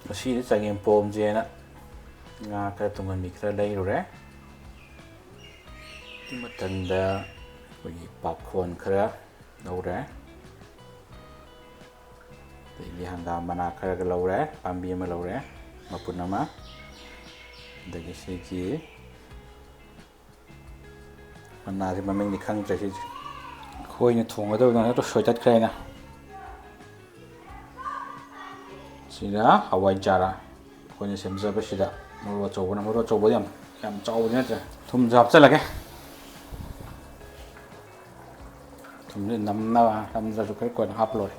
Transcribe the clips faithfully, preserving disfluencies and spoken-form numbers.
ꯉꯁꯤꯗꯤ ꯆꯒꯦꯝ ꯄꯣꯝꯁꯦꯅ ꯉꯥ ꯈꯔ, ꯇꯨꯡꯍꯟꯕꯤ ꯈꯔ ꯂꯩꯔꯨꯔꯦ꯫ ꯑꯗꯨ ꯃꯊꯪꯗ ꯑꯩꯈꯣꯏꯒꯤ ꯄꯥꯈꯣꯟ ꯈꯔ ꯂꯧꯔꯦ꯫ ꯑꯗꯩꯗꯤ ꯍꯪꯒꯥꯝ ꯃꯅꯥ ꯈꯔꯒ ꯂꯧꯔꯦ, ꯄꯥꯝꯕꯤ ꯑꯃ ꯂꯧꯔꯦ, ꯃꯄꯨꯟ ꯑꯃ꯫ ꯑꯗꯒꯤ ꯁꯤꯒꯤ ꯃꯅꯥꯁꯦ ꯃꯃꯤꯡꯗꯤ ꯈꯪꯗ꯭ꯔꯦ ꯁꯤꯁꯦ꯫ ꯑꯩꯈꯣꯏꯅ ꯊꯣꯡꯒꯗꯕꯗꯣ ꯅꯠꯇ꯭ꯔꯣ ꯁꯣꯏꯇꯠꯈ꯭ꯔꯦꯅ꯫ ꯁꯤꯗ ꯍꯋꯥꯏꯖꯥꯔ ꯑꯩꯈꯣꯏꯅ ꯁꯦꯝꯖꯕꯁꯤꯗ ꯃꯔꯨ ꯑꯆꯧꯕꯅ, ꯃꯔꯨ ꯑꯆꯧꯕꯗꯤ ꯌꯥꯝ, ꯌꯥꯝ ꯆꯥꯎꯕꯗꯤ ꯅꯠꯇ꯭ꯔꯦ꯫ ꯊꯨꯝꯁꯨ ꯍꯥꯞꯆꯜꯂꯒꯦ꯫ ꯊꯨꯝꯁꯦ ꯅꯝꯅꯕ, ꯅꯝꯗ꯭ꯔꯁꯨ ꯈꯔ ꯀꯣꯟꯅ ꯍꯥꯞꯄ ꯂꯣꯏꯔꯦ꯫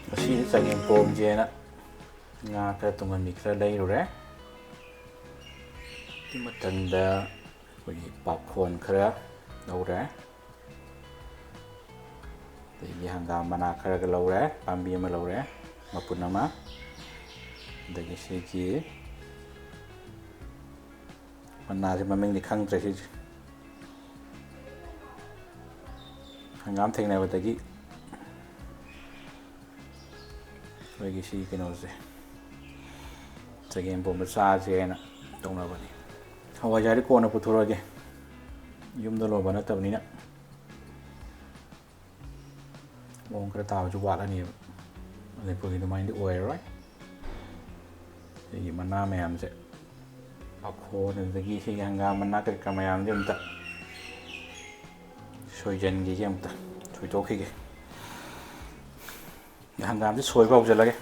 ꯉꯁꯤꯗꯤ ꯆꯒꯦꯝ ꯄꯣꯝꯁꯦꯅ ꯉꯥ ꯈꯔ, ꯇꯨꯡꯍꯟꯕꯤ ꯈꯔ ꯂꯩꯔꯨꯔꯦ꯫ ꯑꯗꯨ ꯃꯊꯪꯗ ꯑꯩꯈꯣꯏꯒꯤ ꯄꯥꯈꯣꯟ ꯈꯔ ꯂꯧꯔꯦ꯫ ꯑꯗꯒꯤ ꯍꯪꯒꯥꯝ ꯃꯅꯥ ꯈꯔꯒ ꯂꯧꯔꯦ, ꯄꯥꯝꯕꯤ ꯑꯃ ꯂꯧꯔꯦ, ꯃꯄꯨꯟ ꯑꯃ꯫ ꯑꯗꯒꯤ ꯁꯤꯒꯤ ꯃꯅꯥꯁꯦ ꯃꯃꯤꯡꯗꯤ ꯈꯪꯗ꯭ꯔꯦ ꯁꯤꯁꯦ꯫ ꯍꯪꯒꯥꯝ ꯊꯦꯡꯅꯕꯗꯒꯤ ꯑꯩꯈꯣꯏꯒꯤ ꯁꯤ ꯀꯩꯅꯣꯁꯦ, ꯆꯒꯦꯝ ꯄꯣꯝꯕ ꯆꯥꯁꯦ ꯍꯥꯏꯅ ꯇꯧꯅꯕꯅꯤ꯫ ꯍꯋꯥꯏꯖꯥꯔꯗꯤ ꯀꯣꯟꯅ ꯄꯨꯊꯣꯔꯛꯑꯒꯦ, ꯌꯨꯝꯗ ꯂꯣꯟꯕ ꯅꯠꯇꯕꯅꯤꯅ꯫ ꯃꯑꯣꯡ ꯈꯔ ꯇꯥꯕꯁꯨ ꯋꯥꯠꯂꯅꯦꯕ꯫ ꯃꯅꯤꯄꯨꯔꯒꯤ ꯑꯗꯨꯃꯥꯏꯅꯗꯤ ꯑꯣꯏꯔꯔꯣꯏ꯫ ꯁꯤꯒꯤ ꯃꯅꯥ ꯃꯌꯥꯝꯁꯦ, ꯄꯥꯈꯣꯟ, ꯑꯗꯨꯗꯒꯤ ꯁꯤꯒꯤ ꯍꯪꯒꯥꯝ ꯃꯅꯥ ꯀꯔꯤ ꯀꯔꯥ ꯃꯌꯥꯝꯁꯦ ꯑꯝꯇ ꯁꯣꯏꯖꯟꯈꯤꯒꯦ, ꯑꯝꯇ ꯁꯣꯏꯗꯣꯛꯈꯤꯒꯦ꯫ ꯍꯪꯒꯥꯝꯁꯦ ꯁꯣꯏꯕ ꯍꯧꯖꯤꯜꯂꯒꯦ꯫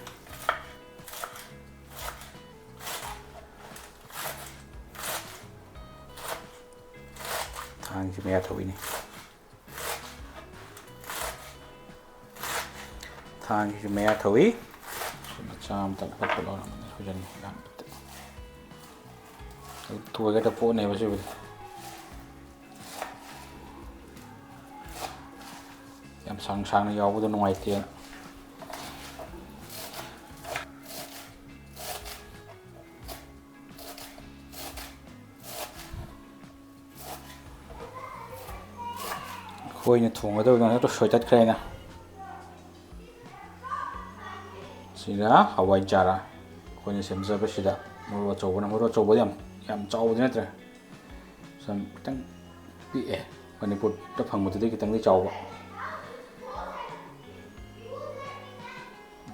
ꯊꯥꯡꯁꯤ ꯃꯌꯥ ꯊꯧꯏꯅꯤ꯫ ꯊꯥꯡꯁꯤꯁꯨ ꯃꯌꯥ ꯊꯧꯏ꯫ ꯃꯆꯥ ꯑꯃꯇꯪ ꯐꯠ ꯐꯠ ꯂꯧꯔꯝꯕꯅꯤ, ꯁꯣꯏꯖꯟꯕ ꯌꯥꯝ ꯐꯠꯇꯦ꯫ ꯑꯗꯨ ꯇꯣꯏꯒꯗꯕ ꯄꯣꯠꯅꯦꯕ ꯁꯤꯕꯨꯗꯤ꯫ ꯌꯥꯝ ꯁꯥꯡ ꯁꯥꯡꯅ ꯌꯥꯎꯕꯗꯣ ꯅꯨꯡꯉꯥꯏꯇꯦꯅ꯫ ꯑꯩꯈꯣꯏꯅ ꯊꯣꯡꯒꯗꯕꯗꯣ ꯅꯠꯇ꯭ꯔꯣ ꯁꯣꯏꯇꯠꯈ꯭ꯔꯦꯅ꯫ ꯁꯤꯅ ꯍꯋꯥꯏꯖꯥꯔ ꯑꯩꯈꯣꯏꯅ ꯁꯦꯝꯖꯕꯁꯤꯗ꯫ ꯃꯔꯨ ꯑꯆꯧꯕꯅ, ꯃꯔꯨ ꯑꯆꯧꯕꯗꯤ ꯌꯥꯝ, ꯌꯥꯝ ꯆꯥꯎꯕꯗꯤ ꯅꯠꯇ꯭ꯔꯦ, ꯁꯨꯝ ꯈꯤꯇꯪ ꯄꯤꯛꯑꯦ, ꯃꯅꯤꯄꯨꯔꯗ ꯐꯪꯕꯗꯨꯗꯤ ꯈꯤꯇꯪꯗꯤ ꯆꯥꯎꯕ꯫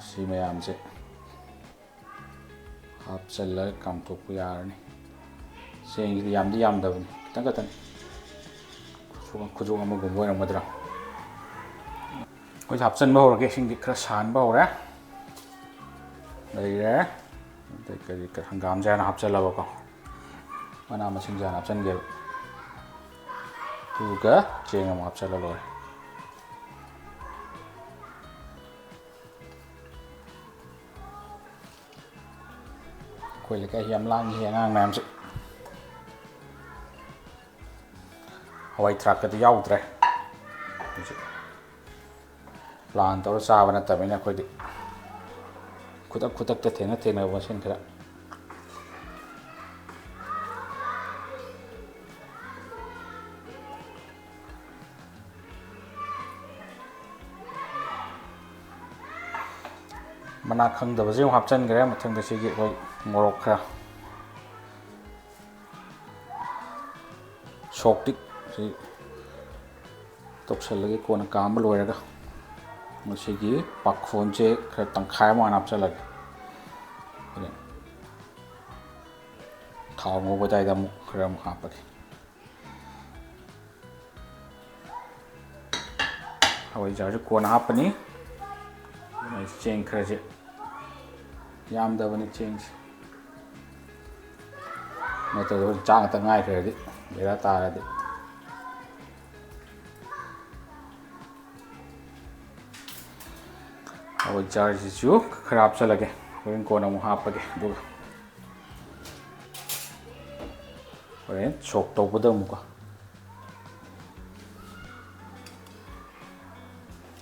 ꯁꯤ ꯃꯌꯥꯝꯁꯦ ꯍꯥꯞꯆꯜꯂꯒ ꯀꯥꯝꯊꯣꯛꯄ ꯌꯥꯔꯅꯤ꯫ ꯆꯦꯡꯁꯤꯗꯤ ꯌꯥꯝꯗꯤ ꯌꯥꯝꯗꯕꯅꯤ, ꯈꯤꯇꯪ ꯈꯛꯇꯅꯤ, ꯈꯨꯖꯣꯛ, ꯈꯨꯖꯣꯛ ꯑꯃꯒꯨꯝꯕ ꯑꯣꯏꯔꯝꯒꯗ꯭ꯔꯥ꯫ ꯑꯩꯈꯣꯏꯁꯦ ꯍꯥꯞꯆꯤꯟꯕ ꯍꯧꯔꯒꯦ꯫ ꯏꯁꯤꯡꯗꯤ ꯈꯔ ꯁꯥꯍꯟꯕ ꯍꯧꯔꯦ꯫ ꯂꯩꯔꯦ꯫ ꯑꯗꯩ ꯀꯔꯤ, ꯀꯔꯤ, ꯍꯪꯒꯥꯝꯁꯦ ꯍꯥꯟꯅ ꯍꯥꯞꯆꯜꯂꯕꯀꯣ, ꯃꯅꯥ ꯃꯁꯤꯡꯁꯦ ꯍꯥꯟꯅ ꯍꯥꯞꯆꯟꯒꯦꯕ, ꯑꯗꯨꯒ ꯆꯦꯡ ꯑꯃꯨꯛ ꯍꯥꯞꯆꯜꯂ ꯂꯣꯏꯔꯦ꯫ ꯑꯩꯈꯣꯏ ꯂꯩꯀꯥꯏ ꯌꯥꯝ ꯂꯥꯡꯉꯤ ꯑꯉꯥꯡ ꯃꯌꯥꯝꯁꯦ꯫ ꯍꯋꯥꯏ ꯊ꯭ꯔꯥꯛꯀꯗꯤ ꯌꯥꯎꯗ꯭ꯔꯦ ꯍꯧꯖꯤꯛ꯫ ꯄ꯭ꯂꯥꯟ ꯇꯧꯔ ꯆꯥꯕ ꯅꯠꯇꯕꯅꯤꯅ ꯑꯩꯈꯣꯏꯗꯤ ꯈꯨꯗꯛ ꯈꯨꯗꯛꯇ ꯊꯦꯡꯅ ꯊꯦꯡꯅꯕ ꯃꯁꯦꯟ ꯈꯔ꯫ ꯃꯅꯥ ꯈꯪꯗꯕꯁꯦ ꯑꯃꯨꯛ ꯍꯥꯞꯆꯤꯟꯈ꯭ꯔꯦ꯫ ꯃꯊꯪꯗ ꯁꯤꯒꯤ ꯑꯩꯈꯣꯏ ꯃꯣꯔꯣꯛ ꯈꯔ, ꯁꯣꯛꯇꯤꯛ ꯁꯤ ꯇꯧꯁꯜꯂꯒꯦ꯫ ꯀꯣꯟꯅ ꯀꯥꯝꯕ ꯂꯣꯏꯔꯒ ꯃꯁꯤꯒꯤ ꯄꯥꯈꯣꯟꯁꯦ ꯈꯔ ꯇꯪꯈꯥꯏ ꯑꯃ ꯍꯥꯟꯅ ꯍꯥꯞꯆꯜꯂꯒꯦ꯫ ꯍꯣꯔꯦꯟ ꯊꯥꯎ ꯉꯧꯕ ꯑꯗꯨꯋꯥꯏꯗ ꯑꯃꯨꯛ ꯈꯔ ꯑꯃꯨꯛ ꯍꯥꯞꯄꯒꯦ꯫ ꯍꯋꯥꯏꯖꯥꯔꯁꯦ ꯀꯣꯟꯅ ꯍꯥꯞꯄꯅꯤ꯫ ꯆꯦꯡ ꯈꯔꯁꯦ ꯌꯥꯝꯗꯕꯅꯤ ꯆꯦꯡꯁꯦ, ꯅꯠꯇ꯭ꯔꯗꯤ ꯍꯣꯔꯦꯟ ꯆꯥꯛ ꯉꯥꯛꯇ ꯉꯥꯏꯈ꯭ꯔꯗꯤ ꯕꯦꯔꯥ ꯇꯥꯔꯗꯤ꯫ ꯍꯋꯥꯏꯖꯥꯔꯁꯤꯁꯨ ꯈꯔ ꯍꯥꯞꯆꯜꯂꯒꯦ, ꯍꯣꯔꯦꯟ ꯀꯣꯟꯅ ꯑꯃꯨꯛ ꯍꯥꯞꯄꯒꯦ꯫ ꯑꯗꯨꯒ ꯍꯣꯔꯦꯟ ꯁꯣꯛ ꯇꯧꯕꯗ ꯑꯃꯨꯛꯀ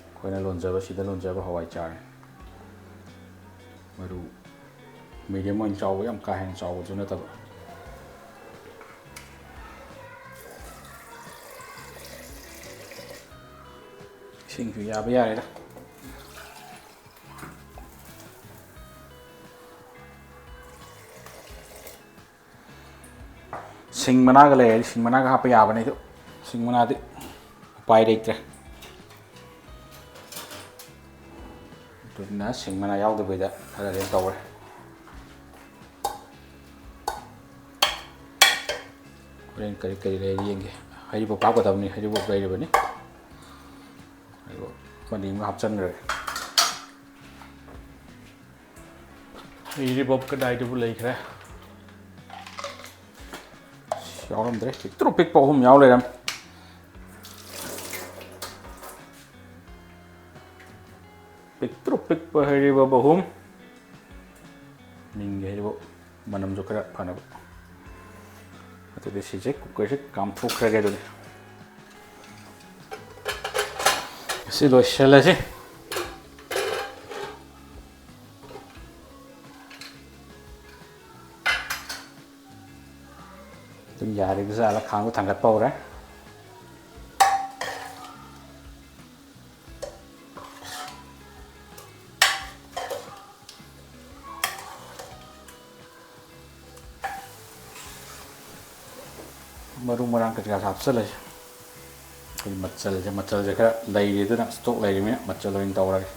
ꯑꯩꯈꯣꯏꯅ ꯂꯣꯟꯖꯕ, ꯁꯤꯗ ꯂꯣꯟꯖꯕ ꯍꯋꯥꯏꯖꯥꯔꯅꯤ꯫ ꯃꯔꯨ ꯃꯤꯗꯤꯌꯝ ꯑꯣꯏꯅ ꯆꯥꯎꯕ, ꯌꯥꯝ ꯀꯥ ꯍꯦꯟꯅ ꯆꯥꯎꯕꯁꯨ ꯅꯠꯇꯕ꯫ ꯏꯁꯤꯡꯁꯨ ꯌꯥꯕ ꯌꯥꯔꯦꯗ꯫ ꯁꯤꯡ ꯃꯅꯥꯒ ꯂꯩꯔꯗꯤ ꯁꯤꯡ ꯃꯅꯥꯒ ꯍꯥꯞꯄ ꯌꯥꯕꯅꯦ, ꯑꯗꯣ ꯁꯤꯡ ꯃꯅꯥꯗꯤ ꯎꯄꯥꯏ ꯂꯩꯇ꯭ꯔꯦ꯫ ꯑꯗꯨꯅ ꯁꯤꯡ ꯃꯅꯥ ꯌꯥꯎꯗꯕꯤꯗ ꯈꯔ ꯑꯗꯨꯝ ꯇꯧꯔꯦ꯫ ꯍꯣꯔꯦꯟ ꯀꯔꯤ ꯀꯔꯤ ꯂꯩꯔꯤ ꯌꯦꯡꯒꯦ꯫ ꯍꯩꯔꯤꯕꯣꯞ ꯍꯥꯞꯀꯗꯕꯅꯤ, ꯍꯩꯔꯤꯕꯣꯞ ꯂꯩꯔꯤꯕꯅꯤ꯫ ꯍꯩꯔꯤꯕꯣꯞ ꯃꯅꯤꯡꯒ ꯍꯥꯞꯆꯤꯟꯈ꯭ꯔꯒꯦ꯫ ꯍꯩꯔꯤꯕꯣꯞ ꯀꯗꯥꯏꯗꯕꯨ ꯂꯩꯈ꯭ꯔꯦ? ꯌꯥꯎꯔꯝꯗ꯭ꯔꯦ꯫ ꯄꯤꯛꯇ꯭ꯔꯨ ꯄꯤꯛꯄ ꯑꯍꯨꯝ ꯌꯥꯎ ꯂꯩꯔꯝꯃꯦ꯫ ꯄꯤꯛꯇ꯭ꯔꯨ ꯄꯤꯛꯄ ꯍꯩꯔꯤꯕꯣꯞ ꯑꯍꯨꯝ꯫ ꯃꯤꯡꯒꯤ ꯍꯩꯔꯤꯕꯣꯞ ꯃꯅꯝꯁꯨ ꯈꯔ ꯐꯅꯕ꯫ ꯑꯗꯨꯗꯤ ꯁꯤꯁꯦ ꯀꯨꯀꯔꯁꯦ ꯀꯥꯝꯊꯣꯛꯈ꯭ꯔꯒꯦ꯫ ꯑꯗꯨꯗꯤ ꯁꯤ ꯂꯣꯏꯁꯤꯜꯂꯁꯤ꯫ ꯑꯗꯨꯝ ꯌꯥꯔꯤꯕ ꯖꯥꯠꯂ, ꯈꯥꯡꯗꯣ ꯊꯥꯡꯒꯠꯄ ꯍꯧꯔꯦ꯫ ꯃꯔꯨ ꯃꯔꯥꯡ ꯀꯩꯀꯥꯁꯨ ꯍꯥꯞꯆꯤꯜꯂꯁꯤ꯫ ꯑꯩꯈꯣꯏ ꯃꯆꯜꯁꯦ, ꯃꯆꯜꯁꯦ ꯈꯔ ꯂꯩꯔꯤ, ꯑꯗꯨꯅ ꯁ꯭ꯇꯣꯛ ꯂꯩꯔꯤꯃꯤꯅ ꯃꯆꯜ ꯑꯣꯏꯅ ꯇꯧꯔꯒꯦ꯫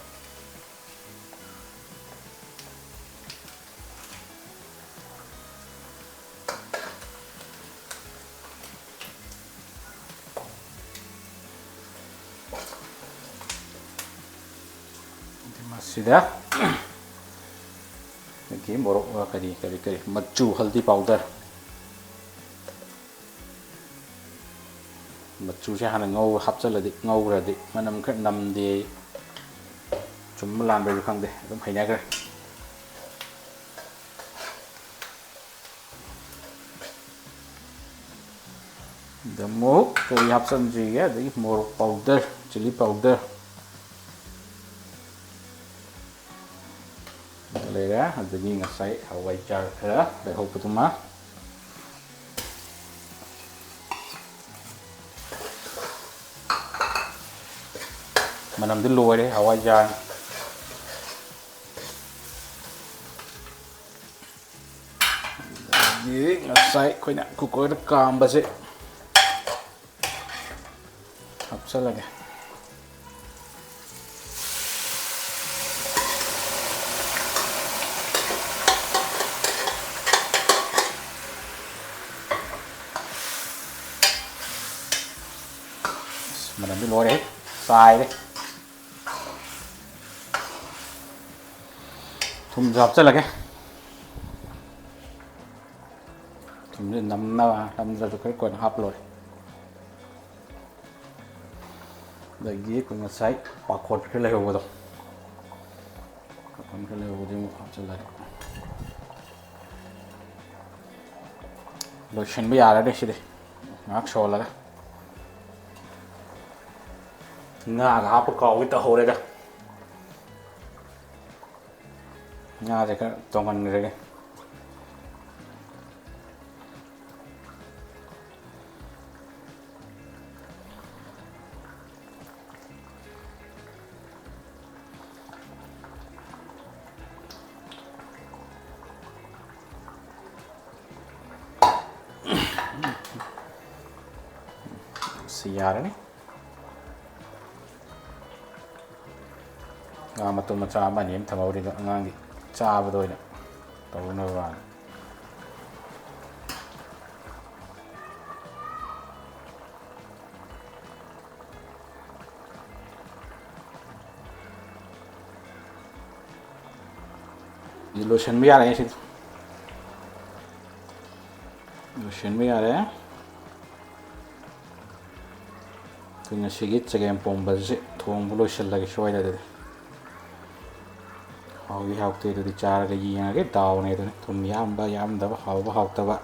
ꯃꯁꯤꯗ ꯑꯗꯒꯤ ꯃꯣꯔꯣꯛ, ꯀꯔꯤ, ꯀꯔꯤ, ꯀꯔꯤ, ꯃꯆꯨ, ꯍꯜꯗꯤ ꯄꯥꯎꯗꯔ꯫ ꯃꯆꯨꯁꯦ ꯍꯥꯟꯅ ꯉꯧ-, ꯍꯥꯞꯆꯜꯂꯗꯤ, ꯉꯧꯈ꯭ꯔꯗꯤ ꯃꯅꯝ ꯈꯔ ꯅꯝꯗꯦ꯫ ꯆꯨꯝꯕ ꯂꯥꯟꯕꯁꯨ ꯈꯪꯗꯦ, ꯑꯗꯨꯝ ꯍꯩꯅꯈ꯭ꯔꯦ꯫ ꯑꯗ ꯑꯃꯨꯛ ꯀꯔꯤ ꯍꯥꯞꯆꯤꯟꯁꯤꯒꯦ? ꯑꯗꯒꯤ ꯃꯣꯔꯣꯛ ꯄꯥꯎꯗꯔ, ꯆꯤꯂꯤ ꯄꯥꯎꯗꯔ ꯂꯩꯔꯦ꯫ ꯑꯗꯒꯤ ꯉꯁꯥꯏ ꯍꯋꯥꯏꯖꯥꯔ ꯈꯔ ꯂꯩꯍꯧꯕꯗꯨꯃ꯫ ꯃꯅꯝꯗꯤ ꯂꯣꯏꯔꯦ ꯍꯋꯥꯏꯖꯥꯔ꯫ ꯉꯁꯥꯏ ꯑꯩꯈꯣꯏꯅ ꯀꯨꯀꯔꯗ ꯀꯥꯝꯕꯁꯦ ꯍꯥꯞꯆꯜꯂꯒꯦ꯫ ꯑꯁ, ꯃꯅꯝꯗꯤ ꯂꯣꯏꯔꯦꯍꯦ, ꯆꯥꯏꯔꯦ꯫ ꯊꯨꯝꯁꯨ ꯍꯥꯞꯆꯜꯂꯒꯦ꯫ ꯊꯨꯝꯁꯦ ꯅꯝꯅꯕ, ꯅꯝꯗ꯭ꯔꯁꯨ ꯈꯔ ꯀꯣꯟꯅ ꯍꯥꯞꯄ ꯂꯣꯏꯔꯦ꯫ ꯑꯗꯒꯤ ꯑꯩꯈꯣꯏ ꯉꯁꯥꯏ ꯄꯥꯈꯣꯠ ꯈꯔ ꯂꯩꯍꯧꯕꯗꯣ, ꯄꯥꯈꯣꯠ ꯈꯔ ꯂꯩꯍꯧꯕꯗꯣ ꯑꯃꯨꯛ ꯍꯥꯞꯆꯤꯜꯂꯒꯦ꯫ ꯂꯣꯏꯁꯤꯟꯕ ꯌꯥꯔꯅꯤ ꯁꯤꯗꯤ꯫ ꯉꯥꯏꯍꯥꯛ ꯁꯧꯍꯜꯂꯒ꯫ ꯉꯥꯒ ꯍꯥꯞꯄ ꯀꯥꯎꯒꯦ ꯇꯧꯍꯧꯔꯦꯗ꯫ ꯉꯥꯁꯦ ꯈꯔ ꯇꯣꯡꯍꯟꯈ꯭ꯔꯒꯦ꯫ ꯁꯤ ꯌꯥꯔꯅꯤ꯫ ꯉꯥ ꯃꯇꯨꯝ ꯃꯆꯥ ꯑꯃ ꯑꯅꯤ ꯑꯃ ꯊꯝꯍꯧꯔꯤꯗꯣ ꯑꯉꯥꯡꯒꯤ ꯆꯥꯕꯗ ꯑꯣꯏꯅ ꯇꯧꯅꯕꯅ꯫ ꯂꯣꯏꯁꯤꯟꯕ ꯌꯥꯔꯦ ꯁꯤꯗꯤ꯫ ꯂꯣꯏꯁꯤꯟꯕ ꯌꯥꯔꯦ꯫ ꯑꯩꯈꯣꯏ ꯉꯁꯤꯒꯤ ꯆꯒꯦꯝ ꯄꯣꯝꯕꯁꯦ ꯊꯣꯡꯕ ꯂꯣꯏꯁꯤꯜꯂꯒꯦ ꯁ꯭ꯋꯥꯏꯗ ꯑꯗꯨꯗꯤ꯫ ꯍꯥꯎꯏ ꯍꯥꯎꯇꯦ ꯑꯗꯨꯗꯤ ꯆꯥꯔꯒ ꯌꯦꯡꯉꯒꯦ꯫ ꯗꯥꯎꯅꯦ ꯑꯗꯨꯅꯤ꯫ ꯊꯨꯝ ꯌꯥꯝꯕ ꯌꯥꯝꯗꯕ, ꯍꯥꯎꯕ ꯍꯥꯎꯇꯕ꯫